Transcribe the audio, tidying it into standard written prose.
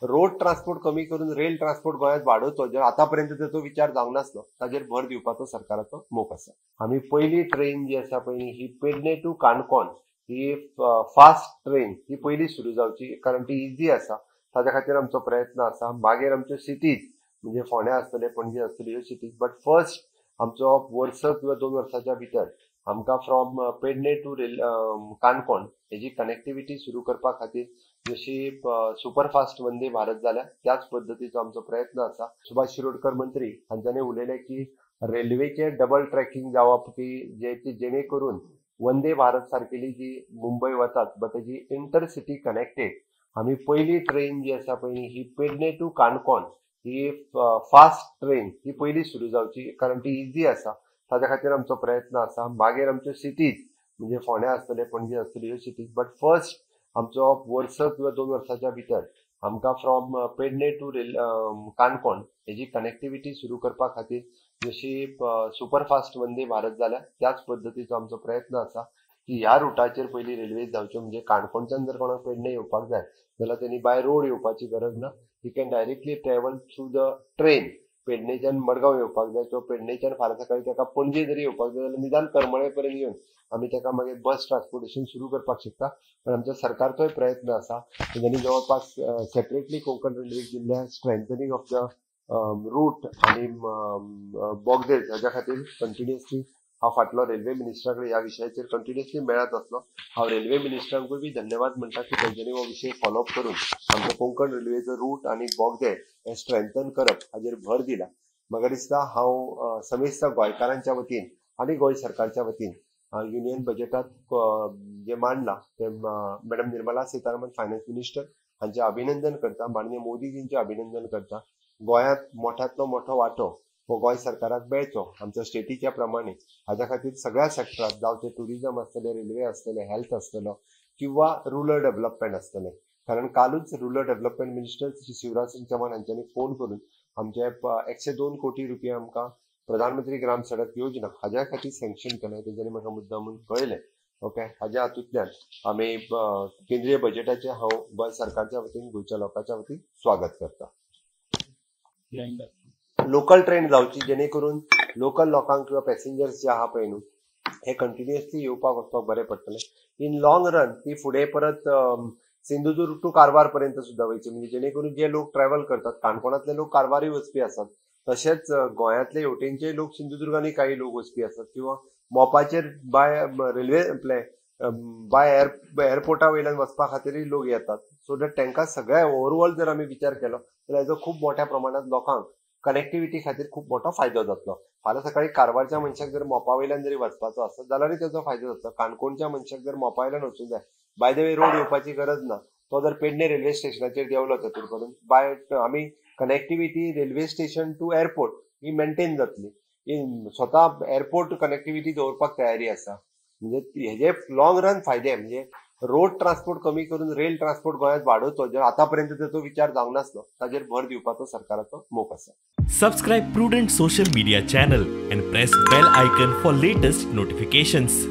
Road transport कमी करून rail transport गोंयांत वाडोवचो, जो आतां पर्यंत ताचो विचार जावंक नासलो, ताजेर भर दिवपाचो सरकाराचो मोख आसा. आमी पयली ट्रेन जी आसा पळय ही पेडणे टू काणकोण ही फास्ट ट्रेन ही पयली सुरू जावची, कारण ती इजी आसा, ताच्या खातीर आमचो प्रयत्न आसा. मागीर आमच्यो सिटीज म्हणजे फोंड्या आसतले, पणजे आसतले, ह्यो सिटीज, बट फर्स्ट आमचो वर्स किंवा 2 वर्साच्या भितर आमकां फ्रॉम पेडणे टू काणकोण हेजी कनेक्टिविटी सुरू करपा खातीर जशी सुपरफास्ट वंदे भारत जाल्या त्याच पद्दतीचो आमचो प्रयत्न आसा. सुभाष शिरोडकर मंत्री हांच्यांनी उलयलें की रेल्वेचे डबल ट्रॅकिंग जावप की जेणे करून वंदे भारत सारकेली जी मुंबय वतात बट तेजी इंटरसिटी कनेक्टेड आमी पयली ट्रेन जी आसा पळय ही पेडणे टू काणकोण ही फास्ट ट्रेन ही पयली सुरू जावची, कारण ती इजी आसा, ताच्या खातीर आमचो प्रयत्न आसा. मागीर आमच्यो सिटीज म्हणजे फोंड्या आसतले, पणजे आसतले, ह्यो सिटीज, बट फर्स्ट आमचो वर्स किंवा 2 वर्साच्या भितर आमकां फ्रॉम पेडणे टू काणकोण हेजी कनेक्टिविटी सुरू करपा खातीर जशी सुपरफास्ट वंदे भारत जाल्या त्याच पद्दतीचो आमचो प्रयत्न आसा की ह्या रुटाचेर पयली रेल्वे जावच्यो. म्हणजे काणकोणच्यान जर कोणाक पेडणे येवपाक जाय जाल्यार तेणी बाय रोड येवपाची गरज ना, he can directly travel through the train. पेडणेच्यान Madgaon येवपाक जाय किंवा पेडणेच्यान फाल्यां सकाळी ताका पणजे जरी येवपाक जाय जाल्यार निदान करमळे पर्यंत येवन आमी ताका मागीर बस ट्रान्सपोर्टेशन सुरू करपाक शकता. पण आमच्या सरकारचोय प्रयत्न आसा तेंच्यांनी जवळपास सेपरेटली कोंकण रेल्वेक दिल्ल्या स्ट्रेंथनिंग ऑफ the route आनी बॉक्सेस हाज्या खातीर कंटिन्युअसली हांव फाटलो रेल्वे मिनिस्टरा कडेन ह्या विशयाचेर कंटिन्युअसली मेळत आसलो. हांव रेल्वे मिनिस्टरांकूय बी धन्यवाद म्हणटा की तेंच्यांनी हो विशय फॉलोअप करून आमचो कोंकण रेल्वेचो रूट आनी बोगदे हे स्ट्रेंथन करप हाजेर भर दिला. म्हाका दिसता हांव समेस्त गोंयकारांच्या वतीन आनी गोंय सरकारच्या वतीन युनियन बजेटात जे मांडला ते madam Nirmala Sitharaman finance minister हांचें अभिनंदन करता, माननीय मोदीजींचें अभिनंदन करता. गोंयांत मोठ्यांतलो मोठो वांटो हो गोंय सरकाराक मेळचो आमच्या स्टेटीच्या प्रमाणे, हाज्या खातीर सगळ्या सेक्टरात, जावं ते ट्युरिजम आसतलें, रेल्वे आसतलें, हेल्थ आसतलो किंवा रुरल डेव्हलपमेंट आसतलें. कारण कालूच rural development minister Shri Shivraj Singh Chauhan हांच्यांनी फोन करून आमचे 102 कोटी रुपया आमकां प्रधानमंत्री ग्राम सडक योजना हाज्या खातीर सँक्शन केलें, तेंच्यांनी म्हाका मुद्दामून कळयलें. ओके, हाज्या हातूंतल्यान आमी केंद्रीय बजेटाचें हांव गोंय सरकारच्या वतीन, गोंयच्या लोकांच्या वतीन स्वागत करता. लोकल ट्रेन जावची जेणे करून लोकल लोकांक किंवा पॅसेंजर्स जे आहा पळय न्हू हे कंटिन्युअसली येवपाक वचपाक बरें पडटलें. इन लॉंग रन ती फुडें परत सिंधुदुर्ग टू कारवार पर्यंत सुद्दां वयची, म्हणजे जेणे करून जे लोक ट्रॅव्हल करतात, काणकोणांतले लोक कारवारूय वचपी आसात, तशेंच गोंयांतले हेवटेनचे लोक सिंधुदुर्गांनी काही लोक वचपी आसात किंवा मोपाचेर बाय रेल्वे आपले बाय एअरपोर्टा वयल्यान वचपा खातीरय लोक येतात. सो that तांकां सगळ्या ओवरऑल जर आमी विचार केलो जाल्यार हेजो खूब मोठ्या प्रमाणांत लोकांक कनेक्टिविटी खातीर खूब मोठो फायदो जातलो. फाल्यां सकाळी कारवारच्या मनशाक जर मोपा वयल्यान जरी वचपाचो आसत जाल्यारय तेजो फायदो जातलो. काणकोणच्या मनशाक जर मोपा वयल्यान वचूंक जाय, बाय the way road येवपाची गरज ना, तो जर पेडणे रेल्वे स्टेशनाचेर देंवलो तातूंत करून बाय आमी connectivity railway station to airport he maintain जातली. स्वता एअरपोर्ट कनेक्टिविटी दवरपाक तयारी आसा. म्हणजे हेजे लॉंग रन फायदे म्हणजे रोड ट्रान्सपोर्ट कमी करून रेल ट्रान्सपोर्ट गोंयांत वाडोवचो, जो आतां पर्यंत ताचो विचार जावंक नासलो, ताजेर भर दिवपाचो सरकाराचो मोख आसा. Subscribe Prudent social media channel and press bell icon for latest notifications.